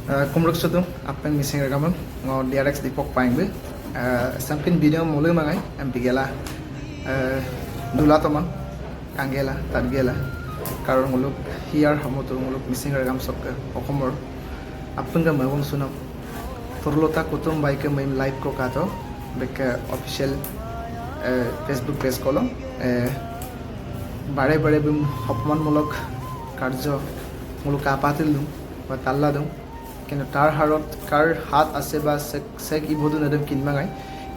Kumruk sutum apeng missing regamam ngo DRX Dipok paingbe sampin video mulu mangai ampigela dula tomang kangela tadgela কাৰণ মুলুক হিয়াৰ হামতো মুলুক মিচিং ৰেগাম চক অসমৰ আপংগা মবং সুনাম তৰলতা কুটুম বাইকে মইম live ko kato beke official Facebook page কল বাৰে বাৰে বিম অপমানমূলক কাৰ্য মুলুক আপাতিল বা তাল্লা দিওঁ, কিন্তু তাৰ হাৰত কাৰ হাত আছে বা চেক চেক ইভদু নেদম কিনমাঙাই,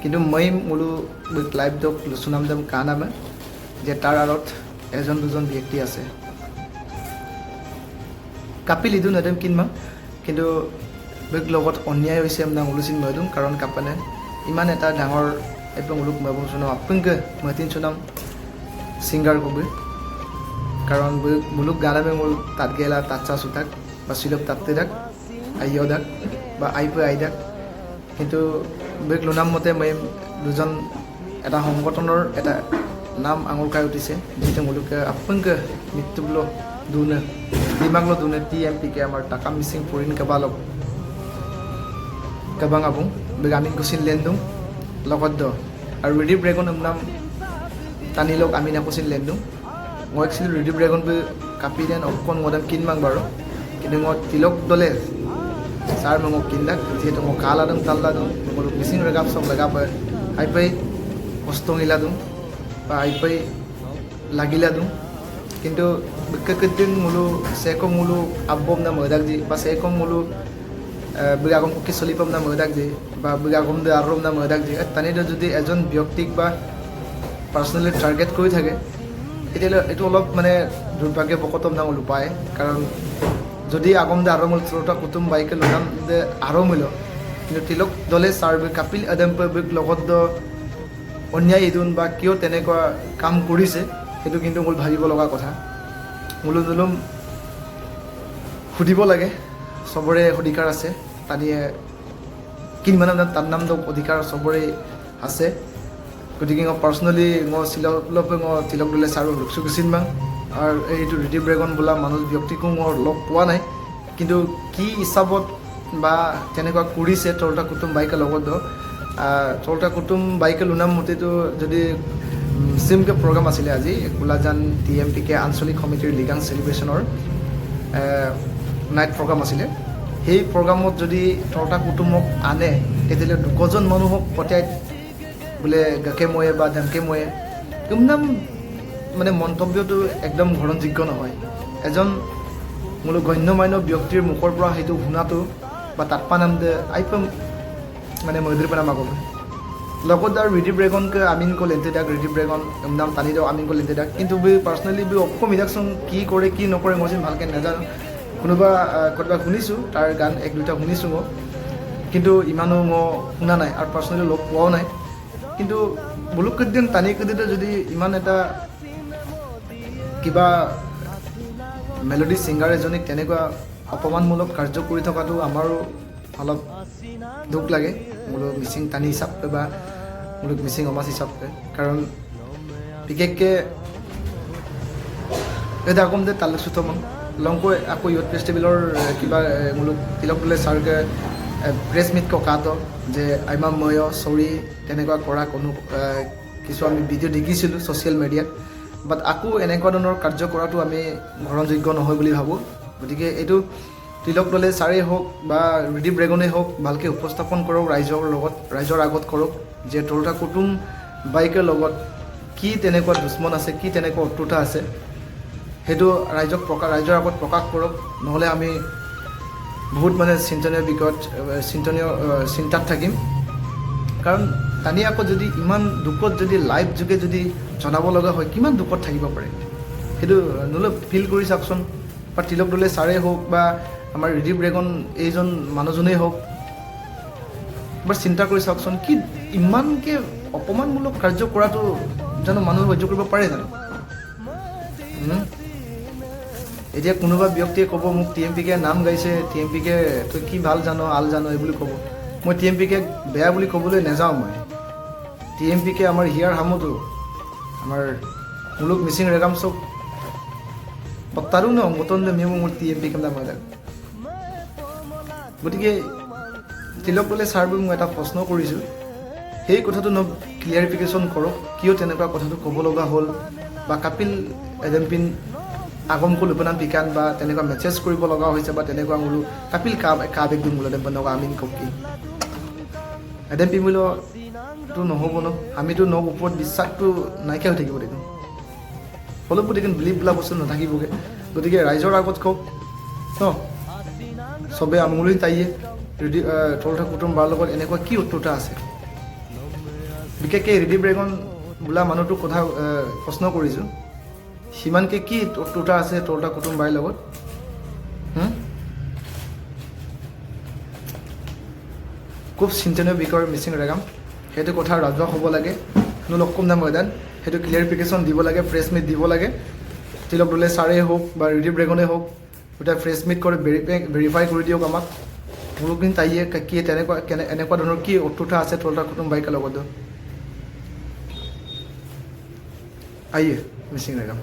কিন্তু মই মুলু লাইভ দক লুচুনাম দম কা নামে যে তাৰ আঁৰত এজন দুজন ব্যক্তি আছে কাপিল ইদু নেদম কিনমাং, কিন্তু বেগ লগত অন্যায় হৈছে আমনা উলুচিন ময়দুম। কাৰণ কাপানে ইমান এটা ডাঙৰ এবং উলুক ময়বং সুনাম আপুংকে মতিন সুনাম সিঙ্গাৰ কবি, কাৰণ মুলুক গানামে মূল তাত গেলা তাত চা চুতাক বা শিলক তাতে ডাক আইয় ডাক বা আইপে আই ডাক, কিন্তু বেগ লোনাম মতে মই দুজন এটা সংগঠনৰ এটা নাম আঙুল খাই উঠিছে, যিটো মুলুকে আপুংকে মৃত্যুবল দুনে দিমাগলো দুনে টি এম পি কে আমাৰ টাকা মিচিং ফুৰিন কেবালক কেবাং আবুং বেগ আমি গুচিন লেন্দুং লগত দ আৰু ৰিডিপ ৰেগন নাম টানি লওক আমি নাকুচিন লেন্দুং। মই একচুৱেলি ৰিডিপ ৰেগন কাপি then অকণ মদাম কিনমাং বাৰু, কিন্তু মই তিলক দলে ছাৰ মই কিন্দাক, যিহেতু মই কাল আদম তাল্লা দোঁ মই মিচিং ৰেগাপ চব লগা পাই আই পাই কষ্ট মিলা দোঁ বা আই পাই লাগিলা দোঁ, কিন্তু কেদিন মুলু সেকম মুলু আব্বম না ময়দাক জি বা সেকম মুলু বিগাগম কুকি চলিপম না ময়দাক জি বা বিগাগম দে আৰম না ময়দাক জি তানিদে যদি এজন ব্যক্তিক বা পাৰ্চনেলি টাৰ্গেট কৰি থাকে তেতিয়াহ'লে এইটো অলপ মানে দুৰ্ভাগ্যবশতম নাম পায়। কাৰণ যদি আগম দে আৰম শ্ৰোতা কুটুম বাইকে লোনাম দে আৰম হইল, কিন্তু তিলক দলে ছাৰ কাপিল আদম লগত অন্যায় এদুন বা কিয় তেনেকুৱা কাম কৰিছে সেইটো কিন্তু মোৰ ভাবিব লগা কথা। মোলো জুলুম সুধিব লাগে, চবৰে অধিকাৰ আছে, তানিয়ে কিনমান তাৰ নাম অধিকাৰ চবৰে আছে। গতিকে মই পাৰ্চনেলি মই চিলক মই তিলক দলে ছাৰ লুকচু গুচিনমাং আৰু এইটো ৰিডিপ ৰেগন বোলা মানুহ ব্যক্তিকো মই লগ পোৱা নাই, কিন্তু কি হিচাপত বা তেনেকুৱা কৰিছে তলতা কুটুম বাইকে লগত তলতা কুটুম বাইকে লোনাম মতেতো যদি চিমকে প্ৰগ্ৰাম আছিলে আজি Kolajan T M P K আঞ্চলিক সমিতিৰ লিগাং চেলিব্ৰেশ্যনৰ নাইট প্ৰগ্ৰাম আছিলে, সেই প্ৰগ্ৰামত যদি তলতা কুটুমক আনে তেতিয়াহ'লে দুশজন মানুহক পঠিয়াই বোলে গাকে ময়ে বা ডাংকে ময়ে একদম মানে মন্তব্যটো একদম গ্ৰহণযোগ্য নহয়। এজন মোলো গণ্যমান্য ব্যক্তিৰ মুখৰ পৰা সেইটো শুনাটো বা তাৎপা নাম দে আইপম মানে মৈদ্ৰীৰ পৰা মাগব লগত আৰু ৰিডিপ ৰেগনকে আমিন কল এন্তে ডাক ৰিডিপ ৰেগন নাম টানি দিওঁ আমিন কল এন্তে ডাক, কিন্তু বি পাৰ্চনেলি বি অকম ইডাকচোন কি কৰে কি নকৰে মই ভালকৈ নাজানো। কোনোবা ক'ৰবাত শুনিছোঁ তাৰ গান এক দুটা শুনিছোঁ মই, কিন্তু ইমানো মই শুনা নাই আৰু পাৰ্চনেলি লগ পোৱাও নাই। কিন্তু বোলো কেইদিন টানি কেইদিনতে যদি ইমান এটা কিবা মেলোডি ছিংগাৰ এজনীক তেনেকুৱা অপমানমূলক কাৰ্য কৰি থকাটো আমাৰো অলপ দুখ লাগে মোলো মিচিং টানি হিচাপে বা মোলো মিচিং সমাজ হিচাপে। কাৰণ বিশেষকৈ এটা কম দে তালুক চুতমং লংকৈ আকৌ ইয়থ ফেষ্টিভেলৰ কিবা মোলো তিলক দলে ছাৰকে প্ৰেছ মিট ককাত যে আইমা ময় চৰি তেনেকুৱা কৰা কোনো কিছু আমি ভিডিঅ' দেখিছিলোঁ ছ'চিয়েল মিডিয়াত, বাট আকৌ এনেকুৱা ধৰণৰ কাৰ্য কৰাটো আমি গ্ৰহণযোগ্য নহয় বুলি ভাবোঁ। গতিকে এইটো তিলক দলে ছাৰেই হওক বা ৰিডিপ ৰেগনেই হওক ভালকৈ উপস্থাপন কৰক ৰাইজৰ লগত, ৰাইজৰ আগত কৰক যে তলতা কুটুম বাইকৰ লগত কি তেনেকুৱা দুশ্মন আছে, কি তেনেকুৱা শত্ৰুতা আছে, সেইটো ৰাইজক প্ৰকাশ ৰাইজৰ আগত প্ৰকাশ কৰক। নহ'লে আমি বহুত মানে চিন্তনীয় বিষয়ত চিন্তনীয় চিন্তাত থাকিম। কাৰণ টানি আকৌ যদি ইমান দুখত যদি লাইভ যোগে যদি জনাব লগা হয় কিমান দুখত থাকিব পাৰে সেইটো নহ'লে ফিল কৰি চাওকচোন। বা তিলক দলে ছাৰেই হওক বা আমাৰ ৰিডিপ ৰেগন এইজন মানুহজনেই হওক, এবাৰ চিন্তা কৰি চাওকচোন কি ইমানকৈ অপমানমূলক কাৰ্য কৰাটো জানো মানুহে সহ্য কৰিব পাৰে জানো? এতিয়া কোনোবা ব্যক্তিয়ে ক'ব মোক টি এম পি কে নাম গাইছে, টি এম পি কে তই কি ভাল জানো আল জানো এই বুলি ক'ব। মই টি এম পি কে বেয়া বুলি ক'বলৈ নাযাওঁ। মই টি এম পি কে আমাৰ হিয়াৰ হামতো আমাৰ মুলুক মিচিং ৰেগাম চব পত্তাৰো ন সংগঠন দে মেমো মোৰ টি এম পি কে নাম। গতিকে তিলক দলে ছাৰ মই এটা প্ৰশ্ন কৰিছোঁ, সেই কথাটো ন ক্লিয়াৰিফিকেশ্যন কৰক, কিয় তেনেকুৱা কথাটো ক'ব লগা হ'ল, বা কাপিল এডেম্পিন আগমকো লুপনাম পিকান বা তেনেকুৱা মেছেজ কৰিব লগা হৈছে, বা তেনেকুৱা বোলো কাপিল কাব কাব একদম বোলো বনগা আমিন ককি এডেম্পি বোলো নহ'ব ন, আমিতো ন ওপৰত বিশ্বাসটো নাইকিয়া হৈ থাকিব দেখোন, অলপো দেখোন বিলিভ বোলা বস্তু নাথাকিবগৈ। গতিকে ৰাইজৰ আগত কওক ন, চবে আমুলি তাইয়ে ৰেডি তলথা কুটুম বাৰ লগত এনেকুৱা কি উত্তৰটা আছে। বিশেষকৈ ৰেডি ব্ৰেগন বোলা মানুহটোৰ কথা প্ৰশ্ন কৰিছোঁ, সিমানকৈ কি উত্তৰটা আছে তলতা কুটুম বাইৰ লগত? খুব চিন্তনীয় বিষয় মিচিং ৰেগাম, সেইটো কথা ৰাজহুৱা হ'ব লাগে, নো লক্কম না ময়দান, সেইটো ক্লিয়াৰিফিকেশ্যন দিব লাগে, প্ৰেছ মিট দিব লাগে। তিলক দলে ছাৰেই হওক বা ৰিদি ব্ৰেগনেই হওক, গোটেই প্ৰেছ মিট কৰি ভেৰিফাই কৰি দিয়ক আমাক। মোৰো কিন্তু তাইয়ে কি তেনেকুৱা কেনে এনেকুৱা ধৰণৰ কি অটুঠা আছে তলতা কুটুম বাইকৰ লগত। আইয়ে মিচিং ৰেগাম।